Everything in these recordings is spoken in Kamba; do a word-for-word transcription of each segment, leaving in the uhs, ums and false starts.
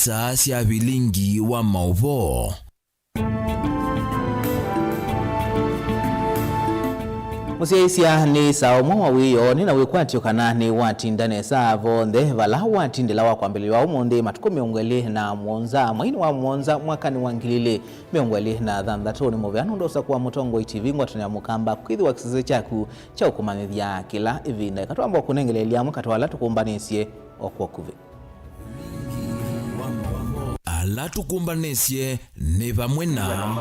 Saa sya vilingi wa maũvoo. Mũsyaĩĩsya nĩ saa ũmwe wa wĩoo, nĩ na wĩkwatyo kana nĩ watinda nesa vonthe vala watindĩla wa kwambĩlĩlya wa ũmũnthĩ, matukũ mĩongo ĩlĩ na mũonza, mweinĩ wa mũonza, mwakanĩ wa ngili ilĩ mĩongo ĩlĩ na thanthatũ. Nĩ mũvea nũndũ ũsakũa Mũtongoi T V, ngwatanĩo ya Mũkamba, kwĩthĩwa kĩsese kyaku kya ũkũmanyĩthya kĩla ĩvinda. Eka twamba kũnengeleelya amwe katĩ wa ala tũkũmbanĩsye o kwa ũkuvĩ. Ala tũkũmbanĩsye nĩ vamwe na.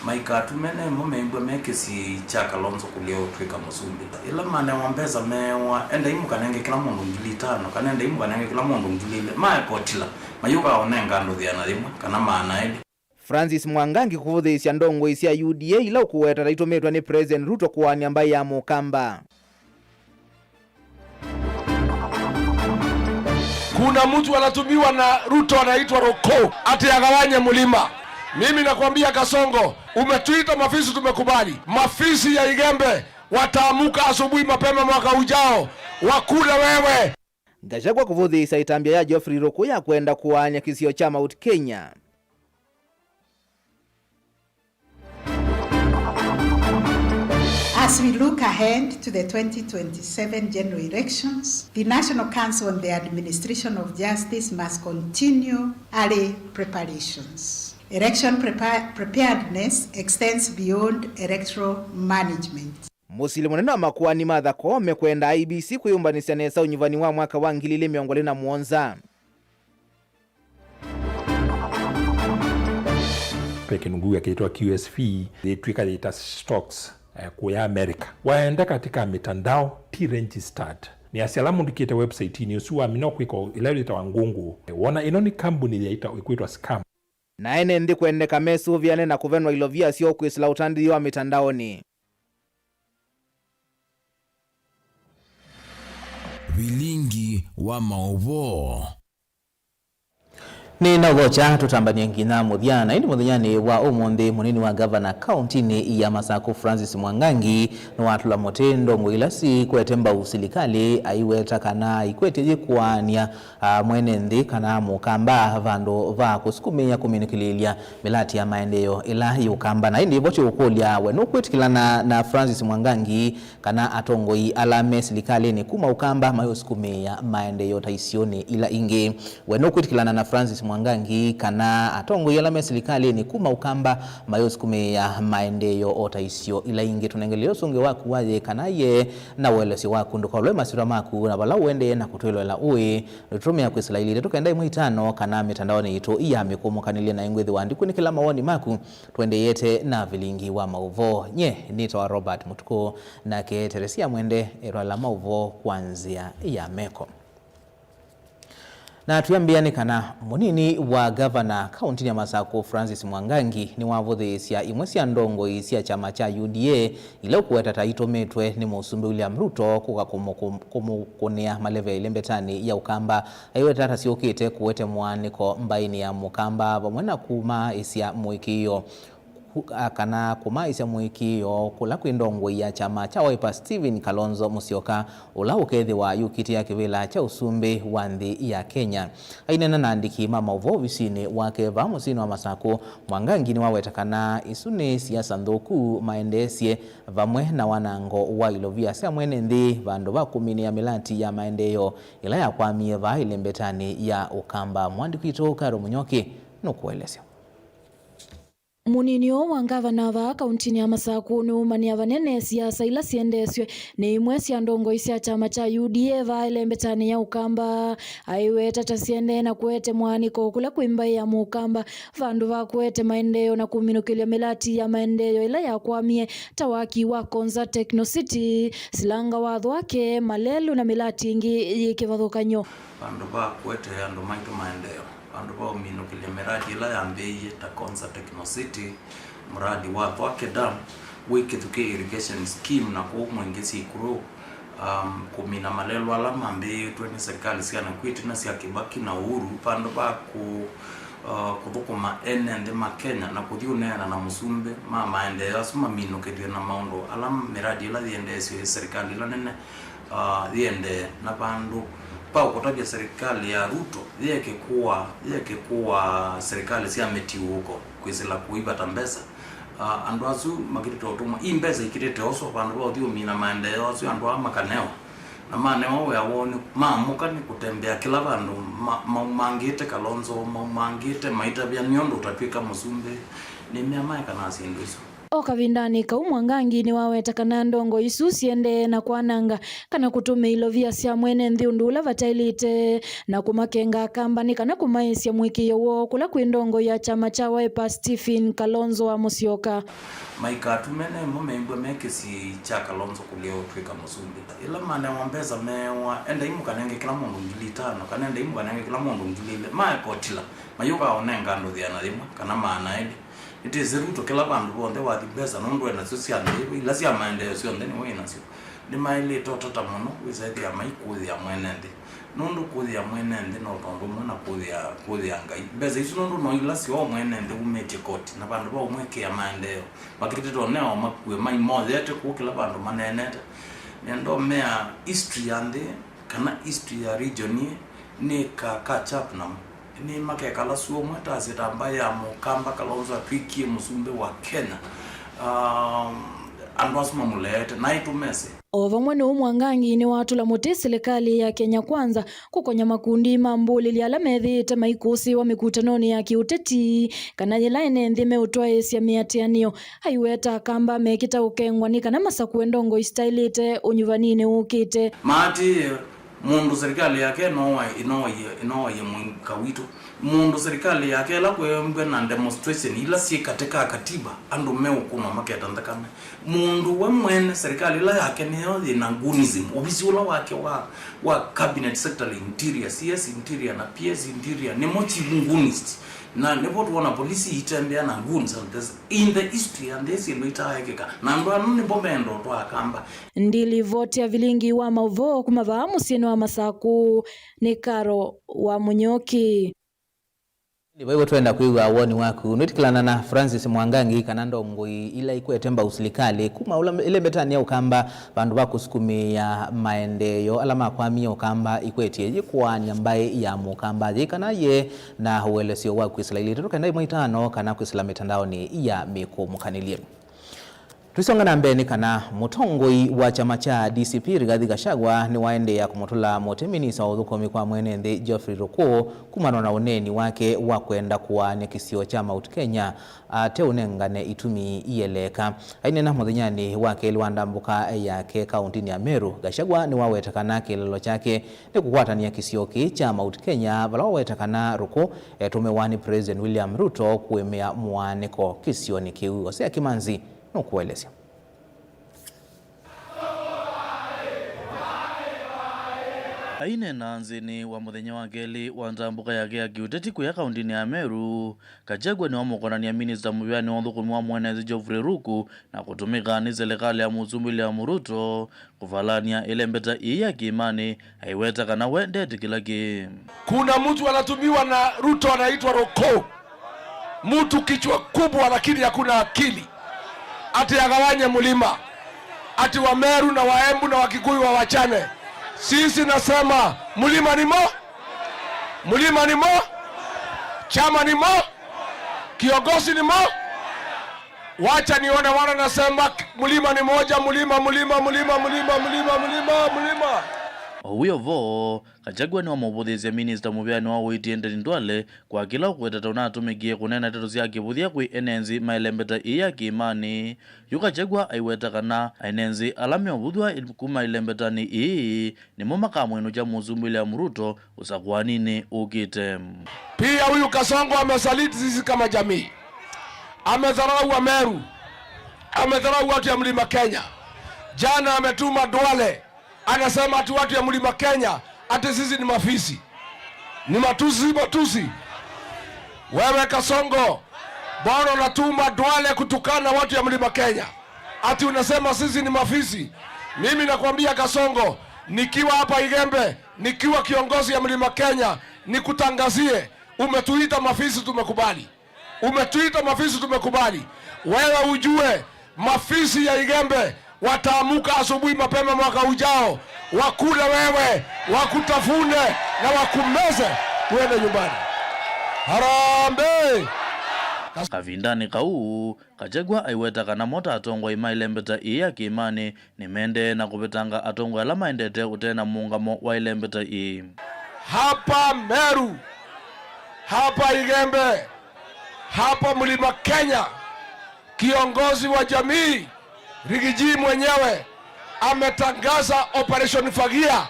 Maikatũme nemo meimbwa me kĩsiĩi kya Kalonzo kũlea ũtw'ĩka mũsumbĩ. Ĩla manewa mbesa meewa, endai mũkanenge kĩla mũndũ ngili itano, kana endai mũkanenge kĩla mũndũ ngili ilĩ, maekotila, mayũka ũnenga andũ thĩana yĩmwe, kana maana elĩ. Francis Mwangangi kũvũthĩĩsya ndongoi sya U D A ila ũkũweta ta itũmĩtwe nĩ President Ruto kũaany'a mbaĩ ya Mũkamba. Kuna mtu anatumiwa na Ruto anaitwa Roko ati agawanye mlima. Mimi nakwambia Kasongo, umetuita mafisi, tumekubali. Mafisi ya Igembe wataamuka asubuhi mapema mwaka ujao, wakule wewe. Gachagua kũvũthĩĩsya ĩtambya ya Geoffrey Ruku ya kwenda kũaany'a kĩsio kya Mount Kenya. As we look ahead to the twenty twenty-seven general elections, the National Council on the Administration of Justice must continue early preparations. Election prepa-, preparedness extends beyond electoral management. Mũsili mũnene wa makoani Martha Koome kwenda I E B C kwĩyũmbanĩsya nesa ũnyuvani wa mwaka wa ngili ilĩ mĩongo ĩlĩ na mũonza. Ve kĩndũ ngũa kĩtawa Q S V, yĩtw'ĩka yĩta stocks, eh, kũya America. Waenda katika mitandao, ti registered. Nĩasya ala mũndĩkĩte website-inĩ ũsu wamina kwĩka ĩla yĩtawa ngũngũ. Eh, wona ĩno nĩ kambuni yaita ĩkwĩtwa scam. Na ene nthĩ kwendeka mesũvĩane na kũvenwa ilovia syoo kwĩsĩla ũtandĩthyo wa mitandaoni. Vilingi wa maũvoo. Nĩ na ũvokya tũtambanie nginya mũthya, na ĩndĩ mũthenyanĩ wa ũmũnthĩ, mũnini wa ngavana kauntinĩ ya Masakũ Francis Mwangangi nĩwatũla mũtĩ ndongoi ila sikwete mbau silikalĩ, aiweta kana ikwetye yĩkũaany'a a, mwene nthĩ kana Mũkamba vandũ va kũsukumĩĩa kũminũkĩlĩĩlya mĩlati ya maendeeo ĩla yĩ Ũkamba. Na ĩndĩ ĩvo tũũkũlya, we nũkwĩtĩkĩlana na Francis Mwangangi kana atongoi ala me silikalĩnĩ kuma Ũkamba mayũsukumĩĩa maendeeo ta isionĩ ila ingĩ? We nũkwĩtĩkĩlana na Francis Mwangangi kana atongoi ala me silikalĩnĩ kuma Ũkamba mayũsukumĩĩa maendeeo o ta isio ila ingĩ? Tũnengelele ũsũngĩo waku wa yĩĩ kana yee na ũelesyo waku. Ndũkaũlwe masyĩtwa maku na vala ũendee na kũtwĩloela ũĩ. Nũtũtũmĩa kwĩsĩla ilĩ itatũ kenda ĩmwe itano kana mĩtandaonĩ yitũ ya mĩkũmũkanĩlye, na ĩngwĩthĩwa ndikunĩkĩla mawoni maku tũendeete na vilingi wa maũvoo. Nyie nĩtawa Robert Mũtukũ, nake Teresia Mwende etwala maũvoo kwa nzĩa ya meko. Na twĩambĩa nĩ kana mũnini wa ngavana kauntinĩ ya Masakũ Francis Mwangangi nĩwavũthĩĩsya imwe sya ndongoi sya kyama kya U D A ila ũkũweta ta itũmĩtwe nĩ Mũsumbĩ William Ruto kũka kũmũ-, kũmũ-, kũmũkũnĩa maleve ĩlembetanĩ ya Ũkamba, aiweta ta syũkĩte kũete mũaanĩko mbaĩnĩ ya Mũkamba, vamwe na kũmaaĩsya mũĩkĩĩo ku-, a, kana kũmaaĩsya mũĩkĩĩo kũla kwĩ ndongoi ya kyama kya Wiper Stephen Kalonzo Musyoka, ũla ũkethĩwa ayũkitĩa kĩvĩla kya ũsumbĩ wa nthĩ ya Kenya. Aineena na andĩki ma maũvoo ovisinĩ wake vaa mũsyĩnĩ wa Masakũ, Mwangangi nĩwaweta kana isu nĩ siasa nthũku maendeesye, vamwe na wanango wa ilovia sya mwene nthĩ vandũ va kũminĩa mĩlati ya maendeeo ĩla yakwamie vaa ĩlembetanĩ ya Ũkamba. Mwandĩki witũ Karo Mũnyoki nũkũelesya. Mũnini ũũ wa ngavana vaa kauntinĩ ya Masakũ nĩwũmanĩa vanene siasa ila siendeesw'e nĩ imwe sya ndongoi sya kyama kya U D A vaa ĩlembetanĩ ya Ũkamba. Aiweta ta siendee na kũete mũaanĩko kũla kwĩ mbaĩ ya Mũkamba, vandũ va kũete maendeeo na kũminũkĩlya mĩlati ya maendeeo ĩla yakwamie, ta waki wa Konza Techno City, silanga wa Thwake, malelũ na mĩlati ĩngĩ yĩ kĩvathũkany'o. Vandũ va kũete andũ maitũ maendeeo, vandũ va ũminũkĩlya mĩradi ĩla yambĩĩie ta Konza Techno City, mũradi wa Thwake Dam, wĩ Kĩthukĩ Irrigation Scheme na kũu Mwingĩ Syĩkũrũ, um, kũmina malelũ ala mambĩĩtwe nĩ serikali sya naku ĩtina sya Kibaki na Uhuru, vandũ va kũ-, uh, kũthũkũma ene nthĩ ma Kenya na kũthi ũneena na mũsumbĩ ma maendeeo asu maminũkĩlw'e na maũndũ ala mĩradi ĩla yĩendeesyo ĩ serikali ĩla nene, uh, yĩendee na vandũ Kwa kũtavya serikali ya Ruto yĩeke kũa, yĩeke kũa serikali sya mĩtiũũko kwĩsĩla kũivata mbesa, ah, andũ asu makĩtĩte ũtũmwa. Ii mbesa ikĩtĩte oso vandũ va ũthi ũmina maendeeo asu, andũ aa makanewa. Na manewa wĩa woo nĩ maamũka nĩ kũtembea kĩla vandũ ma-, maumangĩte Kalonzo, maumangĩte maitavya nĩ ũndũ ũtatw'ĩka mũsumbĩ. Nĩmea maekana syĩndũ isu. O kavindanĩ kau, Mwangangi nĩwaweta kana ndongo isu siendee na kwananga kana kũtũmĩa ilovia sya mwene nthĩ ũndũ ũla vataĩlĩte, na kũmakenga Akamba nĩ kana kũmaĩsya mũĩkĩĩo woo kũla kwĩ ndongo ya kyama kya Wiper Stephen Kalonzo wa Musyoka. Maikatume nemo meimbwa me kĩsiĩi kya Kalonzo kũlea ũtw'ĩka mũsumbĩ. Ĩla manewa mbesa meewa, endai mũkanenge kĩla mũndũ ngili itano, kana endai mũkanenge kĩla mũndũ ngili ilĩ, maekotila, mayũkaa ũnenga andũ thĩana yĩmwe, kana maana elĩ. Nĩtĩsĩ Ruto kĩla vandũ vonthe wathi mbesa, nũndũ e nasyo sya nthĩ ĩno, ila sya maendeeo syonthe nĩwe wĩ nasyo. Nĩmaĩlĩte ũtata mũno wĩsa ĩthĩa maikũthĩa mwene nthĩ, nũndũ kũthĩa mwene nthĩ no tondũ ũmwe na kũthĩa, kũthĩa Ngai. Mbesa isu nũndũ no ila syoo mwene nthĩ umĩtye koti, na vandũ va ũmwĩkĩa maendeeo, makĩtĩte ũneo makue maimoyete kũu kĩla vandũ maneenete. Nĩenda ũmea history ya nthĩ, kana history ya region ĩĩ, nĩ ka catch up namo. Nĩ makekala sua ũmwe ta sitamba ya Mũkamba Kalonzo atw'ĩkie mũsumbĩ wa Kenya. Um, andũ asu mamũleete, naĩ tũmese. O vamwe na ũu, Mwangangi nĩwatũla mũtĩ silikalĩ ya Kenya Kwanza kũkonya makundi ma mbũlĩli ala methĩĩte maikũsĩĩwa mĩkutanonĩ ya kĩũteti, kana yĩla ene nthĩ meũtwaĩĩsya mĩatĩanĩo. Aiweta Akamba mekĩta ũkengwa nĩ kana masakũe ndongo isitaĩlĩte ũnyuvaninĩ ũkĩte. Maatĩĩe mũndũ serikali yake ĩnowaie, ĩnowaie, ĩnowaie mũika witũ. Mũndũ serikali yake ĩla kweembwe na demonstration ila syĩ katĩ ka katiba, andũ meũkũnwa maketa nthakame. Mũndũ we mwene serikali ĩla yake nĩyo yĩ na goonism. Ovisi ũla wake wa, wa cabinet secretary interior, C S interior na P S interior nĩmo chief goonist. Na nĩvo tuona polisi itembea na goons and this, in the history and this syĩndũ itaaĩkĩka. Na andũ anu nĩvo menda ũtwaa Akamba. Ndilivoti ya vilingi wa maũvoo kuma vaa mũsyĩnĩ wa Masakũ nĩ Karo wa Mũnyoki. Nĩ vaivo twenda kwĩw'a woni waku. Nĩtĩkĩlana na Francis Mwangangi kana ndongoi ila ikwete mbau silikalĩ kuma ũla ĩlembetanĩ ya Ũkamba vandũ va kũsukumĩĩa maendeeo ala makwamie Ũkamba ikwetye yĩkũaany'a mbaĩ ya Mũkamba yĩ kana yĩ na ũelesyo wa kwĩsĩla ilĩtũ kenda ĩmwe itano kana kwĩsĩla mĩtandaonĩ ya mĩkũmũkanĩlye. Tũisonga na mbee nĩ kana mũtongoi wa kyama kya D C P Rigathi Gachagua nĩwaendeea kũmũtũla mũtĩ minista wa ũthũkũmi kwa mwene nthĩ Geoffrey Ruku kumana na ũneeni wake wa kwenda kũaany'a kĩsio kya Mount Kenya ateũnengane itumi ieleeka. Aineena mũthenyanĩ wa kelĩ wa ndambũka yake kaũntĩnĩ ya Meru, Gachagua nĩwaweta kana kĩeleelo kyake nĩ kũkwatany'a kĩsio kĩĩ kya Mount Kenya, vala waweta kana Ruku etũmĩwa nĩ President William Ruto kũĩmĩa mũaanĩko kĩsionĩ kĩu. Hosea Kimanzi nũkũelesya. Aineena nzĩnĩ wa mũthenya wa kelĩ wa ndambũka yake ya kĩũteti kũya kaũntĩnĩ ya Meru, Gachagua nĩwamũkonany'a minista mũvĩanĩ wa ũthũkũmi wa mwene nthĩ Geoffrey Ruku na kũtũmĩka nĩ silikalĩ ya Mũsumbĩ William Ruto kũvalany'a ĩlembeta ĩĩ ya kĩĩmanĩ, aiweta kana we ndetĩkĩla kĩĩ. Kuna mtu anatumiwa na Ruto anaitwa Ruku. Mtu kichwa kubwa lakini hakuna akili. Ati agawanye mlima. Ati Wameru na Waembu na Wakikuyu wawachane. Sisi nasema mlima ni mo-, mlima ni mo-, chama ni mo-, kiongozi ni mo-, Wacha nione wale nasema mlima ni moja, mlima, mlima, mlima. O wĩo vo, Gachagua nĩwamũvũthĩĩsye minista mũvĩanĩ wa ũiiti Aden Duale kwa kĩla ũkweta ta ũnatũmĩkie kũneena ndeto sya kĩvũthya kwĩ ene nthĩ ma ĩlembeta ĩĩ ya kĩĩmanĩ. Yu Gachagua aiweta kana ene nthĩ ala meũvũthw'a kuma ĩlembetanĩ ĩĩ nĩmo makamwĩnũkya Mũsumbĩ William Ruto ũsakũaninĩ ũkĩte. Pia huyu Kasongo amesaliti sisi kama jamii. Amedharau Wameru. Amedharau watu ya Mlima Kenya. Jana ametuma Duale, anasema ati watu ya Mlima Kenya ati sisi ni mafisi. Ni matusi, matusi. Wewe Kasongo, mbona unatuma Duale kutukana watu ya Mlima Kenya? Ati unasema sisi ni mafisi. Mimi nakwambia Kasongo, nikiwa hapa Igembe, nikiwa kiongozi ya Mlima Kenya, nikutangazie, umetuita mafisi, tumekubali. Umetuita mafisi, tumekubali. Wewe ujue, mafisi ya Igembe Wataamuka asubuhi mapema mwaka ujao, wakule wewe, wakutafune na wakumeze, uende nyumbani. Harambee! Kavindanĩ kau, Kachagwa aiweta kana mo ta atongoi ma ĩlembeta ĩĩ ya kĩĩmanĩ nĩmendee na kũvetanga atongoi ala maendete ũte na mũũngamo wa ĩlembeta ĩĩ. Hapa Meru, hapa Igembe, hapa Mlima Kenya, kiongozi wa jamii Rigiji mwenyewe ametangaza Operation Fagia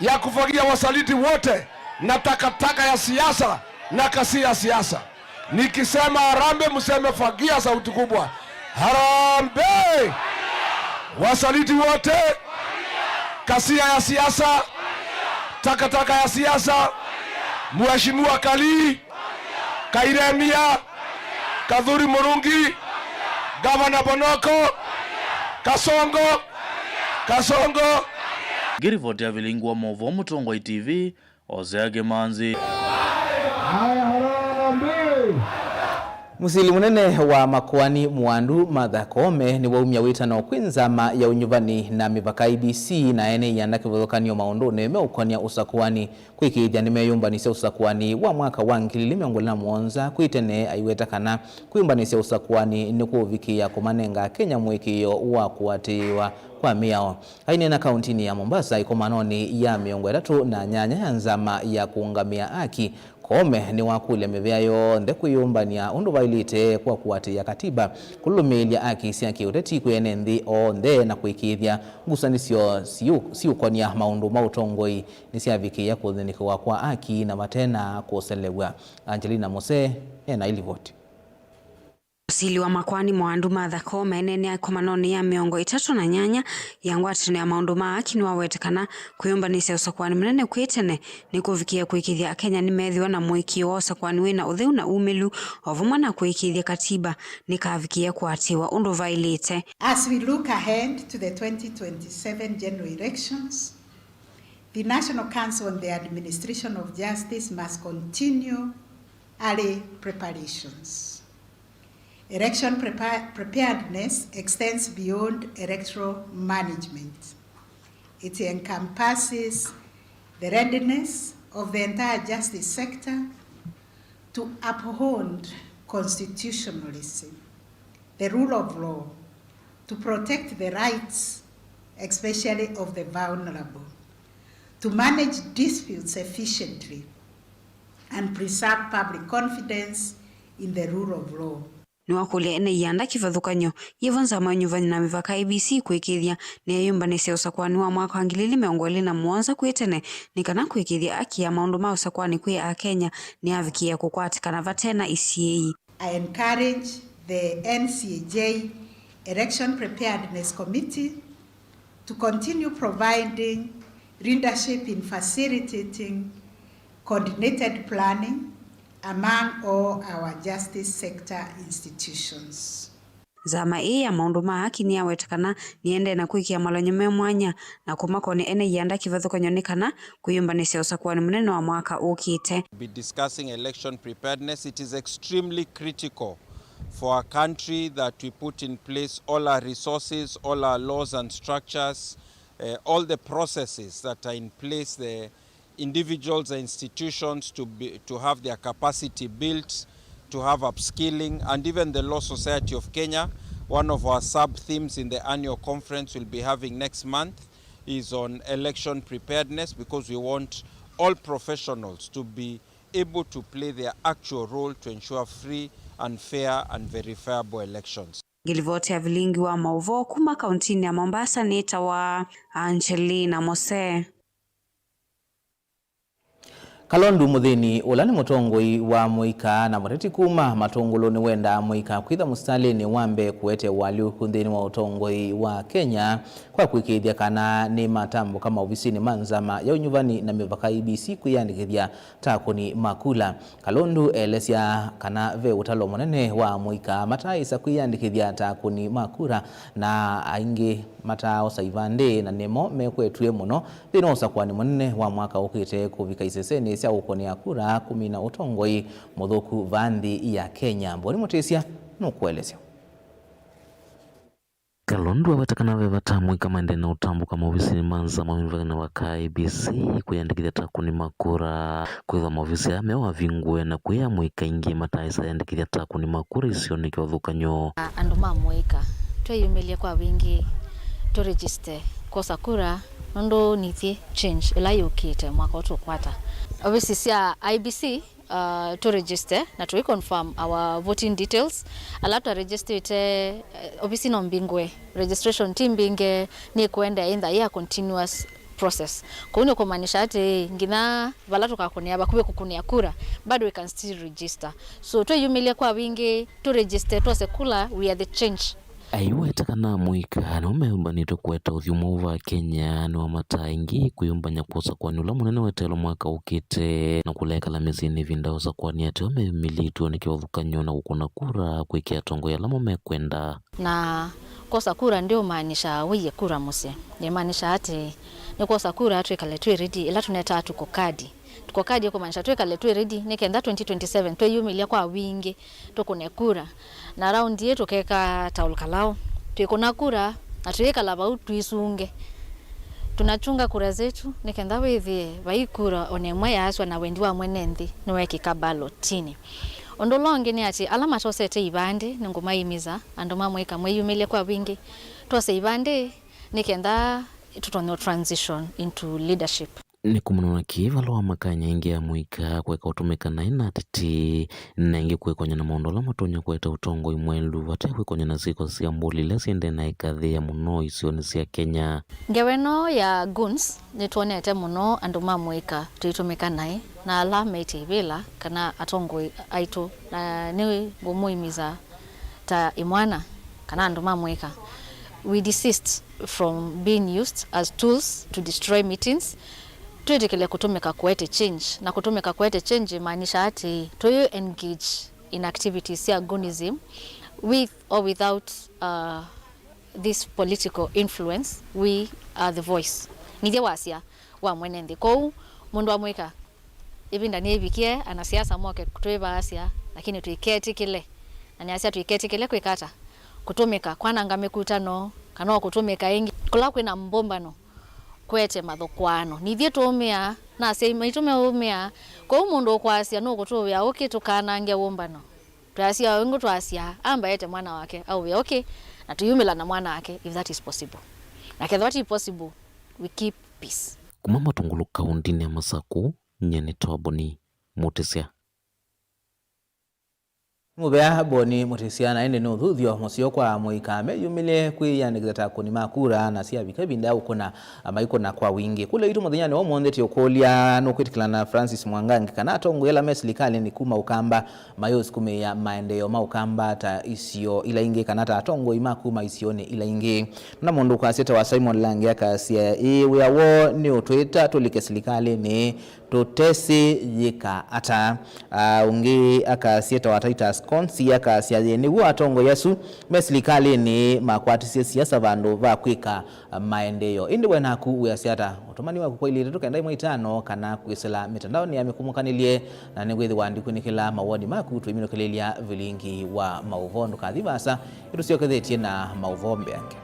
ya kufagia wasaliti wote na takataka ya siasa na kasi ya siasa. Nikisema harambee, mseme fagia sauti kubwa. Harambee! Wasaliti wote, kasia ya siasa, takataka ya siasa, Mheshimiwa Kalii, Kairemia, Kathuri Murungi, Gavana Bonoko, Kasongo, Kasongo. Ngirivoti ya vilingi wa mauvoo Mũtongoi T V, Hosea Kĩmanzi. Haya, harambee! Mũsili mũnene wa makoani Mwandu Martha Koome nĩwaumya wĩtano kwĩ nzama ya ũnyuvani na mĩvaka I E B C na ene ianda kĩvathũkany'o maũndũnĩ meũkonia ũsakuani kwĩkĩĩthya nĩmeyũmbanĩsya ũsakuani wa mwaka wa ngili ili mĩongo ĩlĩ na mũonza. Kwĩ tene aiweta kana kwĩyũmbanĩsya ũsakuani nĩkũũvikĩĩa kũmanenga Akenya mũĩkĩĩo wa kũatĩĩwa kwa mĩao. Aineena kauntinĩ ya Mombasa ĩkomanonĩ ya mĩongo ĩtatũ na nyanya ya nzama ya kũũngamĩa aki, Koome nĩwakũlya mĩvĩa yonthe kwĩyũmbany'a ũndũ vaĩlĩte kwa kũatĩĩa katiba, kũlũlũmĩĩlya aki sya kĩũteti kwĩ ene nthĩ onthe na kũĩkĩĩthya ngusanĩsyo siũ- siũkonya maũndũ ma ũtongoi nĩsyavikĩĩa kũthĩnĩkĩwa kwa aki na vate na kũselew'a. Angelina Mose ena ilivoti. Mũsili wa makoani Mwandu Martha Koome eneenea ĩkomanonĩ ya mĩongo ĩtatũ na nyanya ya ngwatanĩo ya maũndũ ma aki nĩwawete kana kwĩyũmbanĩsya ũsakuani mũnene kwĩ tene nĩkũvikĩe kũĩkĩĩthya Akenya nĩmeethĩwa na mũĩkĩĩo wa ũsakuani wĩ na ũtheu na umĩlu, o vamwe na kũĩkĩĩthya katiba nĩkavikĩe kũatĩĩwa ũndũ vaĩlĩte. As we look ahead to the twenty twenty-seven general elections, the National Council on the Administration of Justice must continue early preparations. Election prepa- preparedness extends beyond electoral management. It encompasses the readiness of the entire justice sector to uphold constitutionalism, the rule of law, to protect the rights, especially of the vulnerable, to manage disputes efficiently, and preserve public confidence in the rule of law. Nĩwakũlya ene ianda kĩvathũkany'o yĩvo nzama ya ũnyuvani na mĩvaka I E B C kwĩkĩĩthya nĩyeyũmbanĩsya ũsakuani wa mwaka wa ngili ili mĩongo ĩlĩ na mũonza kwĩ tene nĩ kana kwĩkĩĩthya aki ya maũndũ ma ũsakuani kwĩ Akenya nĩyavikĩĩa kũkwatĩkana vate na isiĩĩi. I encourage the N C A J Election Preparedness Committee to continue providing leadership in facilitating coordinated planning among all our justice sector institutions. Nzama ĩĩ ya maũndũ ma aki nĩyaweta kana nĩendee na kwĩkĩa malony'o me mwanya na kũmakonya ene ianda kĩvathũkany'o nĩ kana kwĩyũmbanĩsya ũsakuani mũnene wa mwaka ũkĩte. Be discussing election preparedness. It is extremely critical for our country that we put in place all our resources, all our laws and structures, uh, all the processes that are in place, the individuals and institutions to be, to have their capacity built, to have upskilling, and even the Law Society of Kenya. One of our sub-themes in the annual conference we'll be having next month is on election preparedness, because we want all professionals to be able to play their actual role to ensure free and fair and verifiable elections. Ngilivoti ya vilingi wa maũvoo kuma kauntinĩ ya Mombasa nĩtawa Angelina Mose. Kalondu Mũthĩni, ũla nĩ mũtongoi wa mũika na mũteti kuma Matũngũlũ, nĩwendaa mũika kwĩtha mũsitalĩnĩ wa mbee kũete ũalyũku nthĩnĩ wa ũtongoi wa Kenya kwa kũĩkĩĩthya kana nĩmatambũka maovisinĩ ma nzama ya ũnyuvani na mĩvaka I E B C kwĩyandĩkĩthya ta akũni ma kula. Kalondu elesya kana ve ũtalo mũnene wa mũika mataaĩsa kwĩyandĩkĩthya ta akũni ma kura, na aingĩ mataaosa ivandĩ, na nĩmo mekwetw'e mũno nthĩnĩ wa ũsakuani mũnene wa mwaka ũkĩte kũvika isesenĩ sya ũkũnĩa kura kũmina ũtongoi mũthũku vaa nthĩ ya Kenya. Mboni Mũtĩsya nũkũelesya. Kalondu aweta kana ve vata amũika maendee na ũtambũka maovisinĩ ma nza ma mĩvaka na vaka I E B C kwĩyandĩkĩthya ta akũni ma kura, kwĩthwa maovisi aa meũ avingũe na kwĩa amũika aingĩ mataaĩsa yandĩkĩthya ta akũni ma kura isionĩ kĩvathũkany'o. Andũ ma mũika, twĩyumĩlye kwa wingĩ tũ register kwosa kura, nũndũ nithyĩ change ĩla yũkĩte mwaka ũũ tũkwata. Ovisi sya I E B C, uh, tũ register na tũi confirm our voting details. Ala twa registerĩte, eh, ovisi no mbingũe, registration ti mbingĩ, nĩ kũendeea, either ya continuous process. Kũu nĩ kũmaanisha atĩ nginya vala tũkakũnĩa, vakuvĩ kũkũnĩa kura, bado we can still register. So twĩyumĩlye kwa wingĩ, tũ register, twose kura, we are the change. Aiweta kana amũika nĩmo meyũmbanĩtwe kũete ũthyũ mwaũ va Kenya nĩwamataa aingĩ kwĩyũmbany'a kwa ũsakũani ũla mũnene weteelwe mwaka ũkĩte, na kũla ekala mĩsyĩnĩ ĩvinda ya ũsakũani ateo meyũmĩlĩtw'e nĩ kĩvathũkany'o na kũkũna kura kwĩkĩa atongoi ala mo mekwenda. Na kwosa kura ndĩũmaanisha wĩie kura mũsyĩ. Yĩmaanisha atĩ nĩ kwosa kura twĩkale twĩ ready, ĩla tũnetaa tuko kadi. Tuko kadi ĩkũmaanisha twĩkale twĩ ready nĩ kenda twenty twenty-seven twĩyumĩlya kwa wingĩ, tũkũne kura. Na raundi ĩĩ tũkeka ta Ol Kalou, twĩkũna kura na twĩkala vau tũisunge. Tunachunga kura zetu nĩ kenda wĩthĩe vai kura o na ĩmwe yaaswa na wendi wa mwene nthĩ nĩwekĩka balotini. Ũndũ ũla ũngĩ nĩ atĩ ala matosete ivandĩ, nĩngũmaimiza andũ ma mũika mwĩyumĩlye kwa wingĩ, twose ivandĩ nĩ kenda tũtonye transition into leadership. Nĩ kũmana na kĩĩ vala wa makanya aingĩ amũika kũeka ũtũmĩka naĩ na ateti, na aingĩ kwĩkonya na maũndũ ala matonya kũete ũtongoi mwaĩlu vate kwĩkonya na syĩko sya mbũli ila syendee na ĩkathĩĩa mũno isionĩ sya Kenya. Ngewa ĩno ya goons nĩtwonete mũno andũ ma mũika tũitũmĩka naĩ na ala meĩtye ivĩla kana atongoi aitũ, na nĩngũmũimiza ta ĩmwana kana andũ ma mũika, we desist from being used as tools to destroy meetings. Twĩtĩkĩle kũtũmĩka kũete change, na kũtũmĩka kũete change ĩmaanisha atĩ tũyũ engage in activities sya goonism with or without, uh, this political influence. We are the voice. Nithyĩ wasya wa mwene nthĩ. Kwoou mũndũ wa mũika, ĩvinda nĩyĩvikie anasiasa moke twĩvaasya, lakini tũiketĩkĩle, na nĩasya tũiketĩkĩle kwĩka ata? Kũtũmĩka kwananga mĩkutano, kana o kũtũmĩka ĩngĩ kũla kwĩna mbũmbano, kũete mathũkũano. Nithyĩ tũũmĩa, na asyai maitũ meũmĩa. Kwoou mũndũ ũkwasya nũkũtũvĩa ũkĩ tũkanange wũmbano, twasya o ĩngĩ twasya amba ete mwana wake aũvĩa ũkĩ, na tũyumĩla na mwana wake, if that is possible. Na kethĩwa ti possible, we keep peace. Kuma Matungulu kaũntĩnĩ ya Masakũ, nyie nĩ Toboni Mũtĩsya. Nĩ mũvea Boni Mũtĩsya, na ĩndĩ nĩ ũthuthyo mũseo kwa amũika meyumĩlye kwĩyandĩkĩthya ta akũni ma kura, na syavika ĩvinda ya kũkũna, maikũna kwa wingĩ. Kũlya itũ mũthenyanĩ wa ũmũnthĩ tũikũlya, nũkwĩtĩkĩlana na Francis Mwangangi kana atongoi ala me silikalĩnĩ kuma Ũkamba mayũsukumĩĩa maendeeo ma Ũkamba ta isio ila ingĩ kana ta atongoi ma kuma isionĩ ila ingĩ? Na mũndũ ũkwasya ta wa Simon Langi akasya, ĩĩ, wĩa woo nĩ ũtwĩta tũlike silikalĩnĩ tũtesĩ yĩka ata. Ah, ũngĩ akasya ta wa Titus Konsi akasya, yĩ nĩw'o atongoi asu me silikalĩnĩ makwatisye siasa vandũ va kwĩka maendeeo. Ĩndĩ we naku wĩasya ata? Ũtũmani waku kwa ilĩ itatũ kenda ĩmwe itano kana kwĩsĩla mĩtandaonĩ ya mĩkũmũkanĩlye, na nĩwĩthĩwa ndikunĩkĩla mawoni maku tũiminũkĩlĩlya vilingi wa maũvoo. Ndũkathi vaasa, ĩtũsyokethetye na maũvoo mbeange.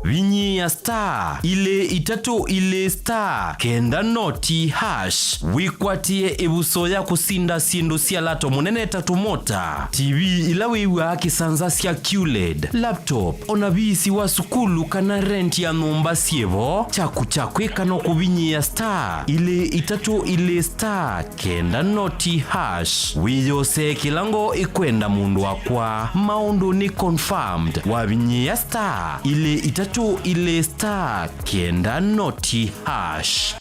Vinyĩĩa star ilĩ itatũ ilĩ star kenda noti hash wĩkwatĩe ĩvuso ya kũsinda syĩndũ sya lato mũnene ta tũmota, T V ila wĩw'aa kĩsanza sya Q led, laptop, o na viisi wa sukulu kana rent ya nyũmba syĩ vo. Kyaku kya kwĩka no kũvinyĩĩa star ilĩ itatũ ilĩ star kenda noti hash wĩyosee kĩla ngoo ĩkwenda mũndũ wakwa. Maũndũ nĩ confirmed wavinyĩĩa star ilĩ itatũ ilĩ star kenda noti hash.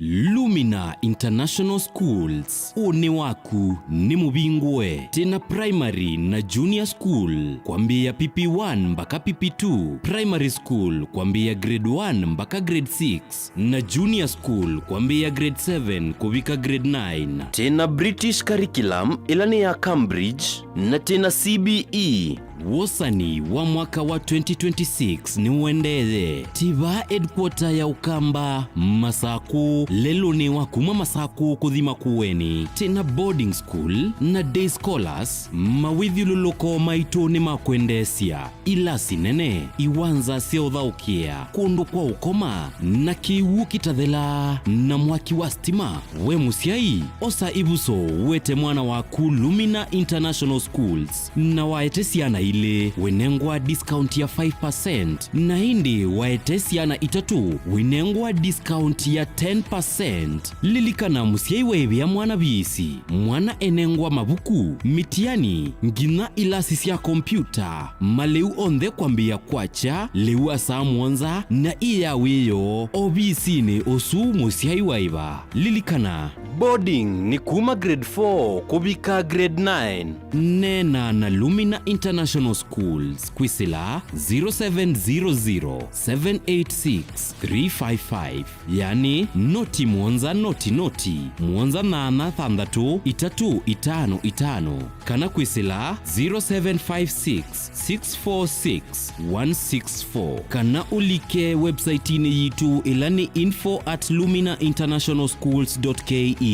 Lumina International Schools, ũnĩ waku nĩ mũvingũe. Twĩ na primary na junior school kwambĩĩa P P one mpaka P P two, primary school kwambĩĩa grade one mpaka grade six, na junior school kwambĩĩa grade seven kũvika grade nine. Twĩ na British curriculum ĩla nĩ ya Cambridge, na twĩ na C B E Wosani wa mwaka wa twenty twenty-six nĩũendee. Ti vaa headquarter ya Ũkamba, Masakũ, lelũnĩ wa kuma Masakũ kũthi Makueni. Twĩna boarding school na day scholars, mawĩthyũlũlũko maitũ nĩ ma kwendeesya. Ilasi nene, iwanza sya ũthaũkĩa, kũndũ kwa ũkoma, na kĩw'ũ kĩtathelaa, na mwaki wa stima. We mũsyai, osa ĩvuso wete mwana waku Lumina International Schools, na waete syana ilĩ, wĩnengwa discount ya five percent, na ĩndĩ waete syana itatũ, wĩnengwa discount ya ten percent. Lilikana, mũsyai waĩvĩa mwana viisi, mwana enengwa mavuku, mĩtiani, nginya ilasi sya kompyuta, malĩu onthe kwambĩĩa kwakya lĩu wa saa mũonza na ĩ ya wĩoo ovisinĩ ũsu mũsyai waĩva. Lilikana, boarding nĩ kuma grade four kũvika grade nine. Neena na Lumina International Schools kwĩsĩla zero seven zero zero, seven eight six, three five five, yani noti mũonza noti noti, mũonza nana thanthatũ itatũ itano itano, kana kwĩsĩla zero seven five six, six four six, one six four, kana ũlike website-inĩ yitũ, ĩla nĩ info at lumina international schools dot K E.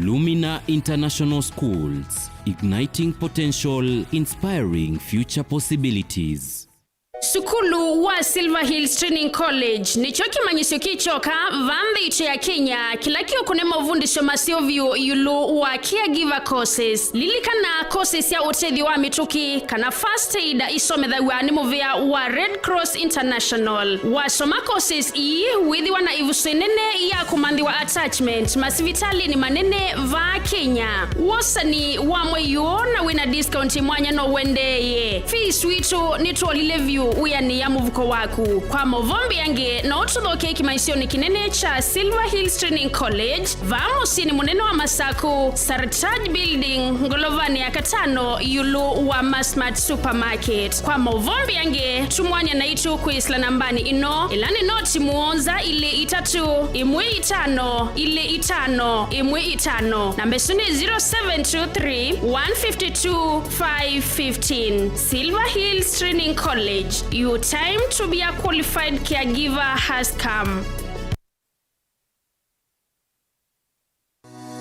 Lumina International Schools, igniting potential, inspiring future possibilities. Sukulu wa Silver Hills Training College nĩkyo kĩmanyĩsyo kĩ kyoka vaa nthĩ itũ ya Kenya kĩla kĩũkũne mavundĩsyo maseo vyũ ĩũlũ wa caregiver courses. Lilikana, courses sya ũtethyo wa mĩtũkĩ kana first aid isomethaw'a nĩ mũvĩa wa Red Cross International. Wasoma courses ii, wĩthĩwa na ĩvuso ĩnene ya kũmanthĩwa attachment masivitalĩnĩ manene vaa Kenya. Wosani wa mwei ũũ na wĩna discount mwanya no ũendeeye. Fees witũ nĩtwolile vyũ wĩanĩa mũvuko waku. Kwa maũvoo mbeange, no ũtũthokee kĩmanyĩsyonĩ kĩnene kya Silver Hills Training College, vaa mũsyĩnĩ mũnene wa Masakũ, Sartaj Building, ngolovanĩ ya katano, ĩũlũ wa Masmart Supermarket. Kwa maũvoo mbeange, tumwany'a naitũ kwĩsĩla nambanĩ ĩno, ĩla nĩ noti mũonza ilĩ itatũ, ĩmwe itano, ilĩ itano, ĩmwe itano. Namba ĩsu nĩ zero seven two three, one fifty two, five fifteen. Silver Hills Training College, your time to be a qualified caregiver has come.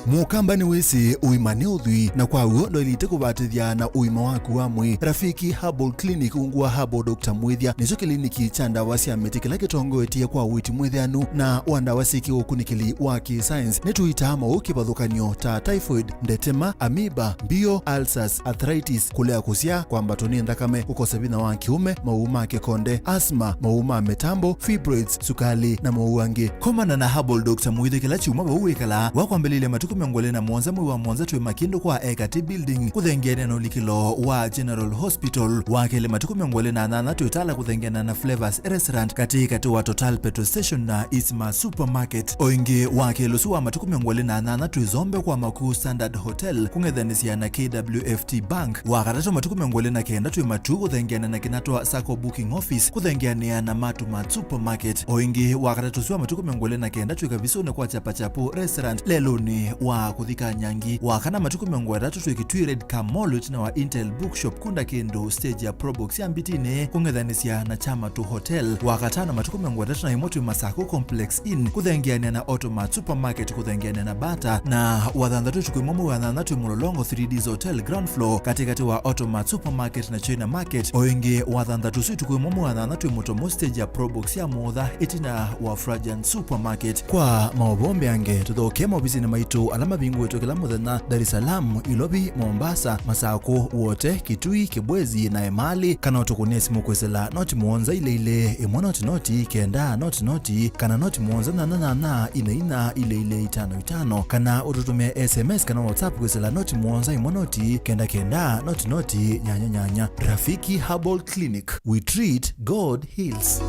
Mũkamba nĩwĩsĩ ũima nĩ ũthwii, na kwa w'o ndwaĩlĩte kũvatĩthya na ũima waku wa mwĩĩ. Rafiki Herbal Clinic, ungu wa Herbal Doctor Mwĩthya, nĩkyo kĩliniki kya ndawa sya mĩtĩ kĩla kĩtongoetye kwa ũiiti mwĩtheanu na wa ndawa syĩ kĩũkunĩkĩli wa kĩ-science. Nĩtũitaa maũũ kĩvathũkany'o ta typhoid, ndetema, amoeba, mbio, ulcers, arthritis, kũlea kũsyaa, kwambatwa nĩ nthakame, kũkosa vinya wa kĩũme, maũũ ma kĩkonde, asthma, maũũ ma mĩtambo, fibroids, sukalĩ, na maũũ angĩ. Komana na Herbal Doctor Mwĩthya kĩla kyumwa vau wĩkalaa. Wakwambĩlĩlya matukũ mĩongo ĩlĩ na mũonza mwei wa mũonza twĩ Makindũ kwa Ekati Building, kũthengeanĩa na ũlikĩlo wa General Hospital. Wa kelĩ matukũ mĩongo ĩlĩ na nyanya twĩ Tala kũthengeanĩa na Flavors Restaurant, katĩ katĩ wa Total Petrol Station na Isma Supermarket. O ĩngĩ, wa kelĩ ũsu wa matukũ mĩongo ĩlĩ na nyanya twĩ Zombe kwa Makuu Standard Hotel, kũng'ethanĩsya na K W F T Bank. Wa katatũ matukũ mĩongo ĩlĩ na kenda twĩ Matuu kũthengeanĩa na Kinatwa Sacco Booking Office, kũthengeanĩa na Matumat Supermarket. O ĩngĩ, wa katatũ ũsu wa matukũ mĩongo ĩlĩ na kenda twĩ Kavisũnĩ kwa Chapachapu Restaurant, lelũnĩ wa kũthi Kanyangi. Wa kana matukũ mĩongo ĩtatũ twĩ Kitui Red Car Mall, ĩtina wa Intel Bookshop, kunda kĩndũ stage ya Probox ya Mbitinĩ, kũng'ethanĩsya na Chamatu Hotel. Wa katano matukũ mĩongo ĩtatũ na ĩmwe twĩ Masakũ Complex Inn, kũthengeanĩa na Automat Supermarket, kũthengeanĩa na Bata. Na wa thanthatũ ũtukũ ĩmwe mwei wa nyanya twĩ Mũlolongo three Ds Hotel ground floor, katĩkatĩ wa Automat Supermarket na China Market. O ĩngĩ, wa thanthatũ ũsu ũtukũ ĩmwe mwei wa nyanya twĩ Mũtomo stage ya Probox ya Mũtha, ĩtina wa Frajan Supermarket. Kwa maũvoo mbeange, tũthokee maovisinĩ maitũ ala mavingũĩtwe kĩla mũthenya, Dar es Salaam, Ilovi, Mombasa, Masakũ, Wote, Kitui, Kibwezi, na Emali, kana ũtũkũnĩe simũ kwĩsĩla noti mũonza ilĩ ilĩ, ĩmwe noti noti, kenda noti noti, kana noti mũonza nyanya nyanya, ina ina, ilĩ ilĩ, itano itano, kana ũtũtũmĩe S M S kana WhatsApp kwĩsĩla noti mũonza ĩmwe noti, kenda kenda, noti noti, nyanya nyanya. Rafiki Herbal Clinic, we treat, God heals.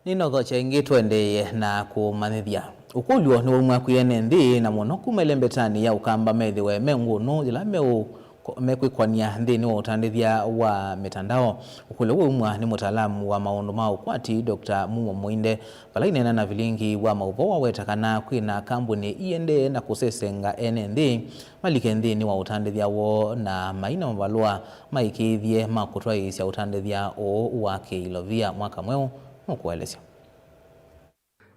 Nĩnokokya ĩngĩ tũendeeye na kũmanyĩthya. Ũkũlyo nĩwaumw'a kwĩ ene nthĩ, na mũno kuma ĩlembetanĩ ya Ũkamba methĩwe me ngũnũ yĩla meũ-, mekwĩkwania nthĩnĩ wa ũtandĩthya wa mĩtandao. Ũkũlyo ũũ waumw'a nĩ mũtaalamu wa maũndũ ma ũkwati, Doctor Mumo Mũinde, vala aineena na vilingi wa maũvoo waweta kana kwĩ na kambuni iendee na kũsesenga ene nthĩ malike nthĩnĩ wa ũtandĩthya woo na maina mavalũa maĩkĩĩthye ma kũtwaĩĩsya ũtandĩthya ũũ wa kĩilovia mwaka mweũ. Nũkũelesya.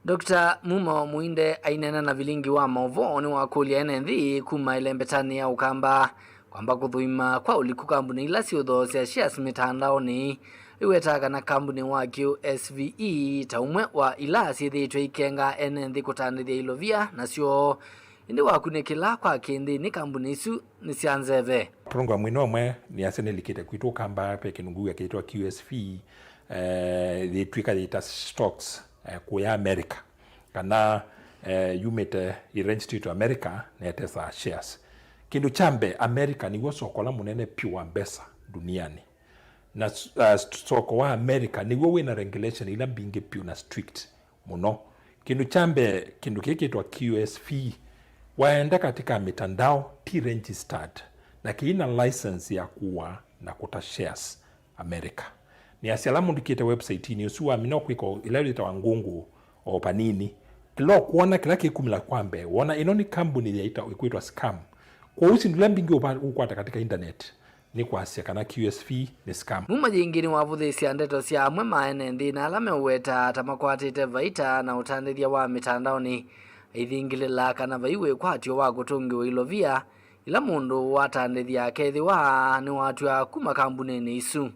Doctor Mumo Mũinde aineena na vilingi wa maũvoo nĩwakũlya ene nthĩ kuma ĩlembetanĩ ya Ũkamba kwamba kũthũima kwa ũliku kambuni ila siũthoosya shares mĩtandaonĩ. Aiwetaa kana kambuni wa Q S V E ta ũmwe wa ila syĩthĩĩtwe ikenga ene nthĩ kũtandĩthya ilovia nasyo, ĩndĩ wakunĩkĩla kwa kĩnthĩ nĩ kambuni isu nĩ sya nzeve. Program ĩno ĩmwe nĩasya nĩlikĩte kwitũ Ũkamba, ve kĩndũ ngũw'a kĩĩtwa Q S V E, eh, yĩtw'ĩka yĩta stocks, eh, kũya America, kana, eh, yumĩte ĩregister to America na ĩtesaa shares. Kĩndũ kya mbee, America nĩw'o soko ũla mũnene vyũ wa mbesa duniani, na s-, uh, s-, soko wa America nĩw'o wĩna regulation ila mbingĩ vyũ na strict mũno. Kĩndũ kya mbee, kĩndũ kĩĩ kĩtwa Q S V E, waenda katika mitandao ti registered na kĩina license ya kũa na kũta shares America. Nĩasya ala mũndĩkĩte website-inĩ ũsu wamina kwĩka ĩla yĩtawa ngũngũ o vanini, kĩla ũkwona kĩla kĩkumĩla kwa mbee, wona ĩno nĩ kambuni yaita ĩkwĩtwa scam. Kwoou syĩndũ ila mbingĩ ũva-, ũkwata katika internet nĩ kwasya kana Q S V nĩ scam. Mumo yĩngĩ nĩwavũthĩĩsya ndeto sya amwe ma ene nthĩ na ala meũweta ta makwatĩte vaita na ũtandĩthya wa mĩtandaonĩ, aithingĩlĩla kana vai wĩkwatyo wa kũtũngĩwa ilovia ila mũndũ watandĩthya akethĩwa nĩwatw'a kuma kambunĩnĩ isu.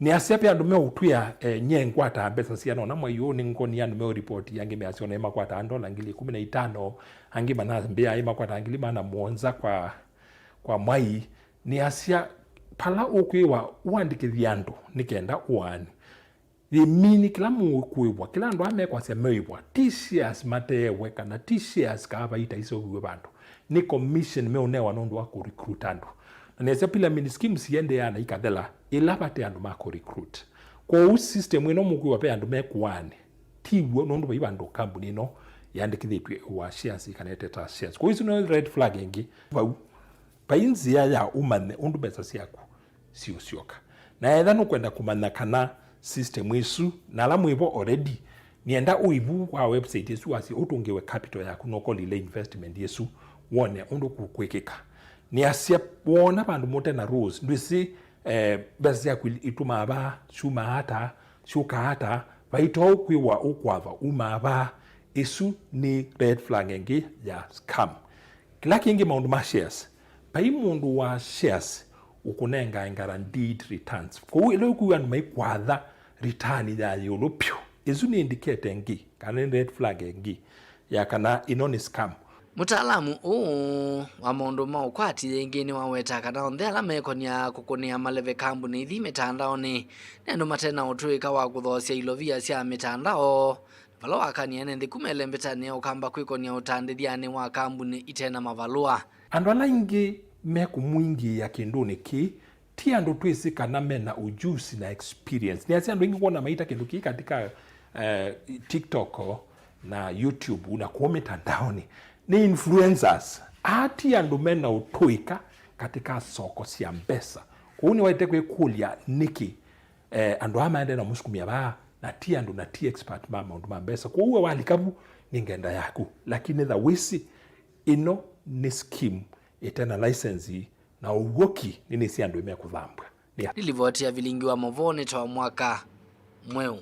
Nĩasya ve andũ meũtwĩa, eh, nye ngwataa mbesa siana ũna mwai ũũ, nĩngonie andũ meũripoti, angĩ measya ona ĩmakwataa ndola ngili ĩkũmi na itano, angĩ manambĩa ĩmakwataa ngili maana mũonza kwa, kwa mwai. Nĩasya vala ũkwĩwa ũandĩkĩthye andũ nĩ kenda ũaani. Yĩmini kĩla mũkwĩw'a, kĩla andũ aa mekwasya meĩw'a, ti shares mateewe kana ti shares kaa vaita iseũviw'e vandũ. Nĩ commission meũnewa nũndũ wa kũrecruit andũ. Na nĩasya pyramid schemes iendeeaa na ikathela ĩla vate andũ ma kũrecruit. Kwoou system ĩno mũkwĩw'a ve andũ mekũaani, ti w'o nũndũ vai vandũ kambuni ĩno yandĩkĩthĩtw'e wa shares kana ĩtetaa shares. Kwoou isu nĩ red flag ĩngĩ. Vau, vai nzĩa ya ũmanye ũndũ mbesa syaku siũsyoka. Na etha nũkwenda kũmanya kana system ĩsu na ala mwĩvo already, nĩenda ũivu kwa website ĩsu wasye ũtũngĩwe capital yaku na ũkolile investment ĩsu, wone ũndũ kũkwĩkĩka. Nĩasya woona vandũ mũte na rules, ndwĩsĩ, eh, mbesa syaku itũmaa vaa, syumaa ata, syũkaa ata, vaitoa ũkwĩwa ũkwava umaa vaa, ĩsu nĩ red flag ĩngĩ ya scam. Kĩla kĩngĩ, maũndũ ma shares. Vai mũndũ wa shares ũkũnengae guaranteed returns. Kwoou ĩla ũkwĩw'a andũ maikwatha return ya ĩũlũ vyũ, ĩsu nĩ indicator ĩngĩ, kana nĩ red flag ĩngĩ ya kana ĩno nĩ scam. Mũtaalamu ũũ wa maũndũ ma ũkwati yĩngĩ nĩwaweta kana onthe ala mekonĩa kũkũnĩa maleve kambuni ithi mĩtandaonĩ nĩ andũ mate na ũtũĩka wa kũthoosya ilovia sya mĩtandao. Vala wakany'a ene nthĩ kuma ĩlembetanĩ ya Ũkamba kwĩkonia ũtandĩthyanĩ wa kambuni ite na mavalũa. Andũ ala aingĩ mekũmwingĩĩa kĩndũnĩ kĩĩ ti andũ twĩsĩ kana mena ujuzi na experience. Nĩasya andũ aingĩ kwona maita kĩndũ kĩĩ katika, eh, TikTok na YouTube na kũũ mĩtandaonĩ nĩ influencers. Aa ti andũ mena ũtũĩka katika soko sya mbesa. Kwoou nĩwaĩte kwĩkũlya nĩkĩ, eh, andũ aa maendee na mũsukumya vaa, na ti andũ na ti expert ma maũndũ ma mbesa. Kwoou we walika vu nĩ ngenda yaku, lakini etha wĩsĩ ĩno nĩ scheme ĩte na license na ũw'oki nĩnĩsĩ andũ nĩmekũthambw'a. Nĩ livoti ya vilingi wa maũvoo nĩ ta wa mwaka mweũ.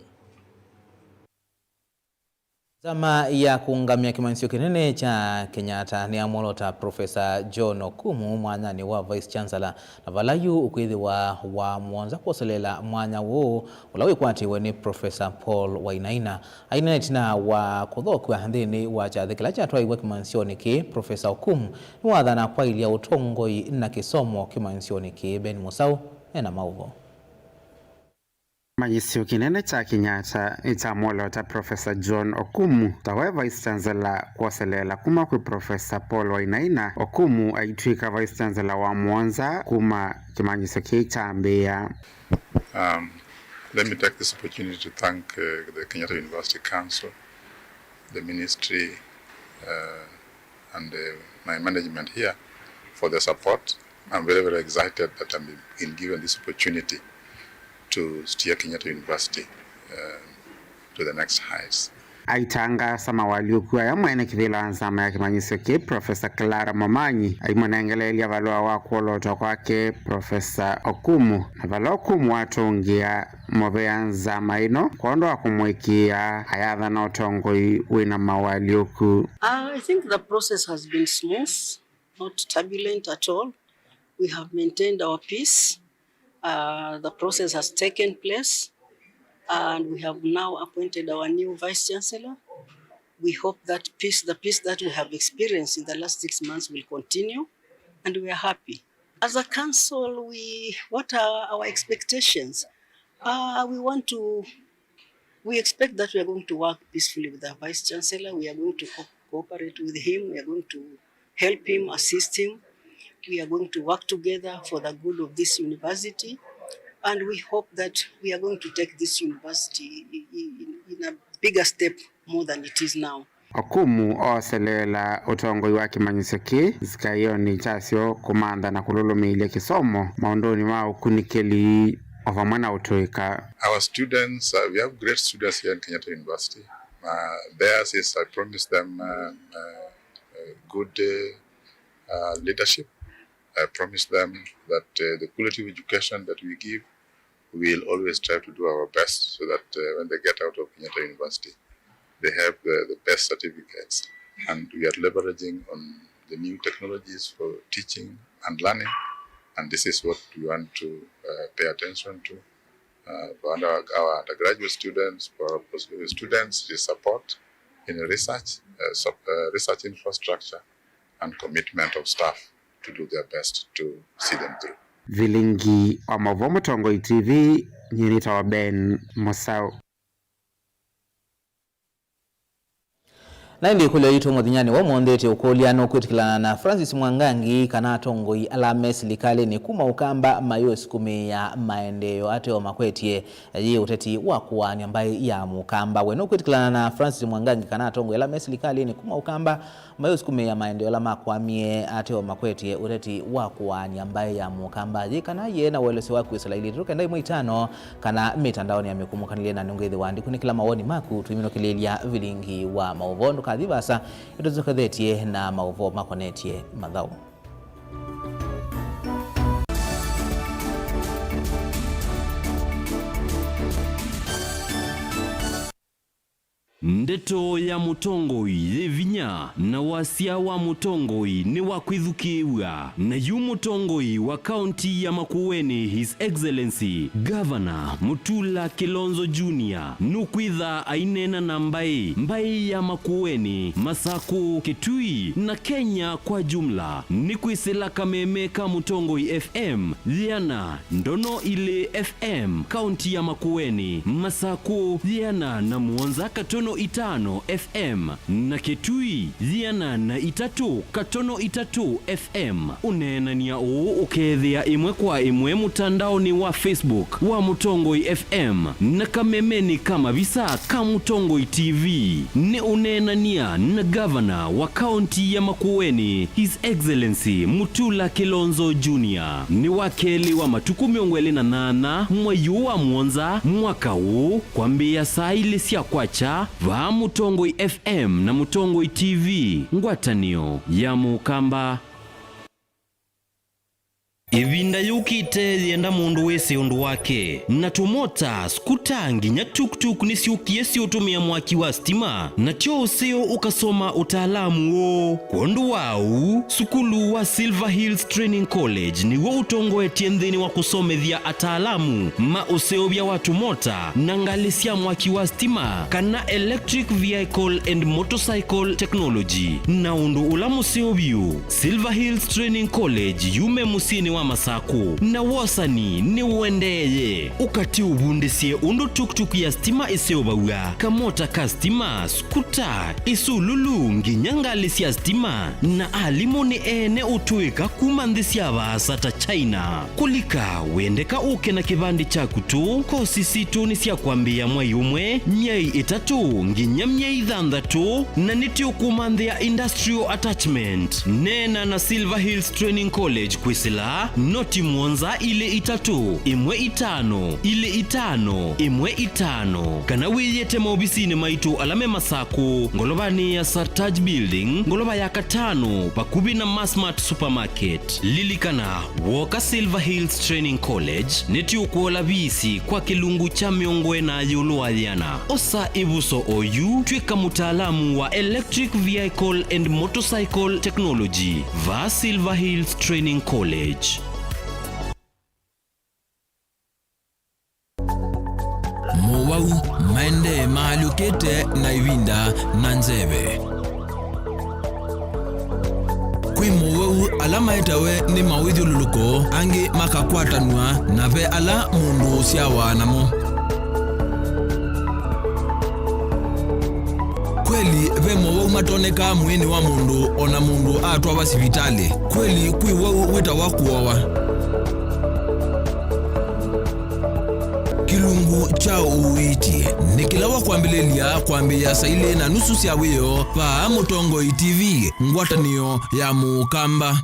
Nzama ya kũũngamya kĩmanyĩsyo kĩnene kya Kenyatta nĩyamwolota Professor John Okumu mwanyanĩ wa Vice Chancellor, na vala yu ũkwĩthĩwa wa mũonza kwoseleela mwanya ũũ ũla wĩkwatĩwe nĩ Professor Paul Wainaina. Aina ĩtina wa kũthokw'a nthĩnĩ wa kyathĩ kĩla kyatwaiwe kĩmanyĩsyonĩ kĩĩ, Professor Okumu nĩwathana kwaĩlya ũtongoi na kĩsomo kĩmanyĩsyonĩ kĩĩ. Ben Musau ena maũvoo. Kĩmanyĩsyo kĩnene kya Kenyatta nĩkyamwolota Professor John Okumu ta we Vice Chancellor kwoseleela kuma kwĩ Professor Paul Wainaina. Okumu aitw'ĩka Vice Chancellor wa mũonza kuma kĩmanyĩsyo kĩĩ kyambĩĩa. Um, let me take this opportunity to thank, uh, the Kenyatta University Council, the ministry, uh, and, uh, my management here for the support. I'm very, very excited that I'm being given this opportunity to steer Kenyatta University, uh, to the next heights. Aitangaasa mawalyũku aya, mwene kĩvĩla wa nzama ya kĩmanyĩsyo kĩĩ, Profesa Clara Momanyi, aimũnengeleelya valũa wa kwolotwa kwake Profesa Okumu, na vala Okumu watũngĩa mũvea nzama ĩno kwondũ wa kũmũĩkĩĩa ayathana ũtongoi wĩna mawalyũku. Uh, I think the process has been smooth, not turbulent at all. We have maintained our peace. Uh, the process has taken place, and we have now appointed our new Vice Chancellor. We hope that peace, the peace that we have experienced in the last six months will continue, and we are happy. As a council, we, what are our expectations? Uh, we want to, we expect that we are going to work peacefully with our Vice Chancellor. We are going to co-, cooperate with him. We are going to help him, assist him. We are going to work together for the good of this university, and we hope that we are going to take this university i-, i-, in, in a bigger step more than it is now. Okumu ooseleela ũtongoi wa kĩmanyĩsyo kĩĩ, nzikaĩonĩ kyasyo kũmantha na kũlũlũmĩĩlya kĩsomo maũndũnĩ ma ũkunĩkĩli o vamwe na ũtũĩka. Our students, uh, we have great students here in Kenyatta University. Uh, theirs is, I promise them, uh, uh, uh, good, uh, uh, leadership. I promise them that, uh, the quality of education that we give, we will always try to do our best so that, uh, when they get out of Kenyatta University, they have the, the best certificates. And we are leveraging on the new technologies for teaching and learning. And this is what we want to, uh, pay attention to. Uh, for under-, our undergraduate students, for our postgraduate students, is support in research, uh, sup-, uh, research infrastructure, and commitment of staff to do their best to see them through. Vilingi wa maũvoo Mũtongoi T V, nyie nĩtawa Ben Mũsaũ. Na ĩndĩ ĩkũlyo yitũ mũthenyanĩ wa ũmũnthĩ tĩ ũkũlya nũkwĩtĩkĩlana na Francis Mwangangi kana atongoi ala me silikalĩnĩ kuma Ũkamba mayũsukumĩĩa maendeeo ateo makwetye yĩ ũteti wa kũaany'a mbaĩ ya Mũkamba. We nũkwĩtĩkĩlana na Francis Mwangangi kana atongoi ala me silikalĩnĩ kuma Ũkamba mayũsukumĩĩa maendeeo ala makwamie ateo makwetye ũteti wa kũaany'a mbaĩ ya Mũkamba? Yĩ kana yĩ na ũelesyo wa kwĩsĩla ilĩ tũkenda ĩmwe itano kana mĩtandaonĩ ya mĩkũmũkanĩlye na nũngĩthĩwa ndikunĩkĩla mawoni maku tũiminũkĩlĩĩlya vilingi wa maũvoo. Ndũkathi vaasa, ĩtũsokethetye na maũvoo makonetye mathaũ. Ndeto ya mũtongoi yĩ vinya, na wasya wa mũtongoi nĩ wa kwĩthukĩĩw'a. Na yu mũtongoi wa kaunti ya Makueni, His Excellency Governor Mutula Kilonzo Junior, nũkwĩtha aineena na mbaĩ, mbaĩ ya Makueni, Masakũ, Kitui na Kenya kwa jumla, nĩ kwĩsĩla kameme ka Mũtongoi F M yĩana ndono ilĩ F M, kaunti ya Makueni, Masakũ yĩana na mũonza katono itano F M, na Kitui yĩana na itatũ katono itatũ F M. Ũneenany'a ũũ ũkeethĩa ĩmwe kwa ĩmwe mũtandaonĩ wa Facebook wa Mũtongoi F M na kamemenĩ ka mavisa ka Mũtongoi T V. Nĩ ũneenany'a na gavana wa kaunti ya Makueni, His Excellency Mutula Kilonzo Junior. Nĩ wa kelĩ wa matukũ mĩongo ĩlĩ na nyanya mwei ũũ wa mũonza mwaka ũũ, kwambĩĩa saa ilĩ sya kwakya, vaa Mũtongoi F M na Mũtongoi T V, ngwatanĩo ya Mũkamba. Ĩvinda yũkĩte yĩenda mũndũ wĩsĩ ũndũ wake, na tũmota, skuta, nginya tuk-tuk nĩsyũkie syĩũtũmĩa mwaki wa stima, na tyo ũseo ũkasoma ũtaalamu ũũ. Kwondũ wa ũu, sukulu wa Silver Hills Training College nĩw'o ũtongoetye nthĩnĩ wa kũsomethya ataalamu ma ũseũvya wa tũmota na ngalĩ sya mwaki wa stima, kana electric vehicle and motorcycle technology. Na ũndũ ũla mũseo vyũ, Silver Hills Training College yume mũsyĩnĩ wa Masakũ, na wosani nĩũendeeye. Ũka tũũvundĩsye ũndũ tuktuk ya sitima ĩseũvaw'a, kamota ka sitima, skuta, ĩsululu, nginya ngalĩ sya sitima, na alimũ nĩ ene ũtũĩka kuma nthĩ sya vaasa ta China. Kũlika, wendeka ũke na kĩvandĩ kyaku tũ. Kosi sitũ nĩ sya kwambĩĩa mwai ũmwe, myei ĩtatũ, nginya myei thanthatũ, na nĩtũũkũmanthĩa industrial attachment. Neena na Silver Hills Training College kwĩsĩla noti mũonza ilĩ itatũ, ĩmwe itano, ilĩ itano, ĩmwe itano, kana wĩyĩte maovisinĩ maitũ ala me Masakũ, ngolovanĩ ya Sartaj Building, ngolova ya katano, vakuvĩ na Masmart Supermarket. Lilikana, wooka Silver Hills Training College, nĩtũũkũola visi kwa kĩlungu kya mĩongo ĩna ĩũlũ wa yĩana. Osa ĩvuso oyu, twĩka mũtaalamu wa Electric Vehicle and Motorcycle Technology va Silver Hills Training College. Mowau maendee maalyũkĩte na ĩvinda na nzeve. Kwĩ mowau ala maetawe nĩ mawĩthyũlũlũko, angĩ makakwatanw'a, na ve ala mũndũ ũsyawa namo. Kweli, ve mowau matonekaa mwĩĩnĩ wa mũndũ o na mũndũ atwawa sivitalĩ. Kweli, kwĩ wau wĩtawa kũowa. Kĩlungu kya ũiiti nĩ kĩla wa kwambĩlĩlya kwambĩĩa saa ilĩ na nusu sya wĩoo vaa Mũtongoi T V, ngwatanĩo ya Mũkamba.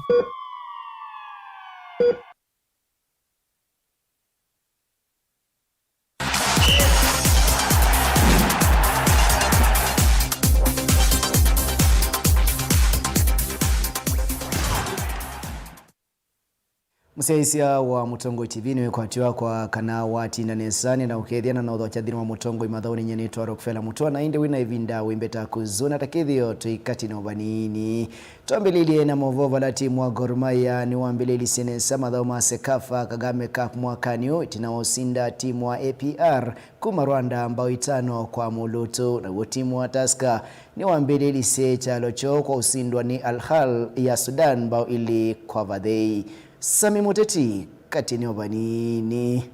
Mũsyaĩĩsya wa Mũtongoi T V nĩwĩkwatĩwa kwa kana watinda nesa, nĩenda ũkethya na nothokya nthĩnĩ wa Mũtongoi mathaũnĩ. Nyie nĩtwa Rockefeller Mũtwa, na ĩndĩ wĩna ĩvinda wĩmbeta kũzũna ta kĩthĩo twĩ katĩ na vanini. Twambĩlĩlye na maũvoo vala timu wa Gor Mahia nĩwambĩlĩlisye nesa mathaũ ma CECAFA Kagame Cup mwakanĩ ũũ, ĩtina wa ũsinda timu wa A P R kuma Rwanda mbao itano kwa mũlũtũ. Naw'o timu wa Tusker nĩwambĩlĩlisye kyalo kyoo kwa ũsindwa nĩ Al Ahly ya Sudan mbao ilĩ kwa vathei. Sami Mũteti, katĩ nĩ o vanini.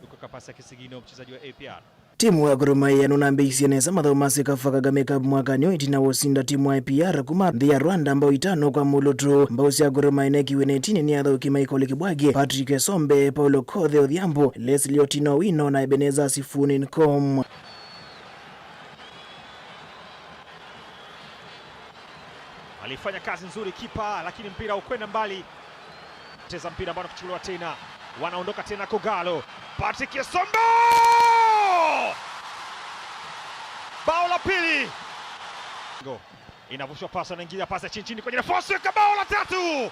Kutoka pasi ya kisigino, mchezaji wa A P R. Timu wa Gor Mahia nũnambĩĩisye nesa mathaũ ma CECAFA Kagame Cup mwakanĩ ũũ ĩtina wa ũsinda timu wa A P R kuma nthĩ ya Rwanda mbao itano kwa mũlũtũ. Mbao sya Gor Mahia nekiwe netini nĩ athaũki Michael Kibwage, Patrick Esombe, Paulo Kothe Odhiambo, Leslie Otino Owino na Ebenezer Sifuni Nkom. Alifanya kazi nzuri kipa, lakini mpira ukwenda mbali. Cheza mpira ambao unachukuliwa tena. Wanaondoka tena Kogalo. Patrick Esombe! Bao la pili. Go. Inavushwa pasi, anaingia pasi ya chini chini kwenye nafasi, weka bao la tatu.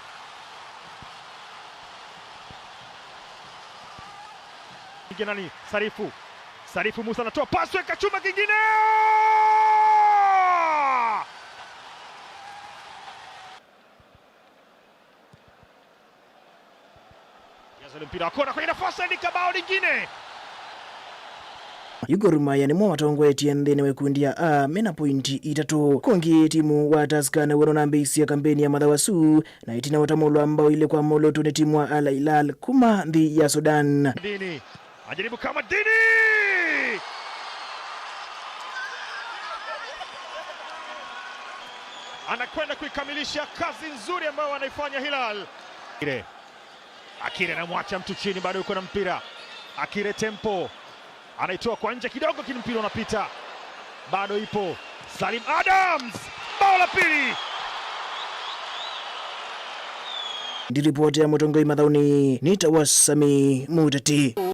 Ingia nani? Sarifu. Sarifu Musa anatoa pasi, weka chuma kingine. Jaza ule mpira wa kona kwenye nafasi, andika bao lingine. Yu Gor Mahia nĩmo matongoetye nthĩnĩ wa ikundi ya A mena pointi itatũ. Kũngĩ timu wa Tusker naw'o nũnambĩĩisye kambeni ya mathaũ asu na ĩtina ũtamũlwa mbao ilĩ kwa mũlũtũ nĩ timu wa Al Hilal kuma nthĩ ya Sudan. Dini. Ajaribu kama Dini! Anakwenda kuikamilisha kazi nzuri ambayo wanaifanya Hilal. Akire. Akire anamwacha mtu chini, bado yuko na mpira. Akire tempo. Anaitoa kwa nje kidogo, lakini mpira unapita. Bado ipo. Salim Adams! Bao la pili! Ndiripoti ya Mũtongoi mathaũnĩ, nĩtawa Sami Mũteti.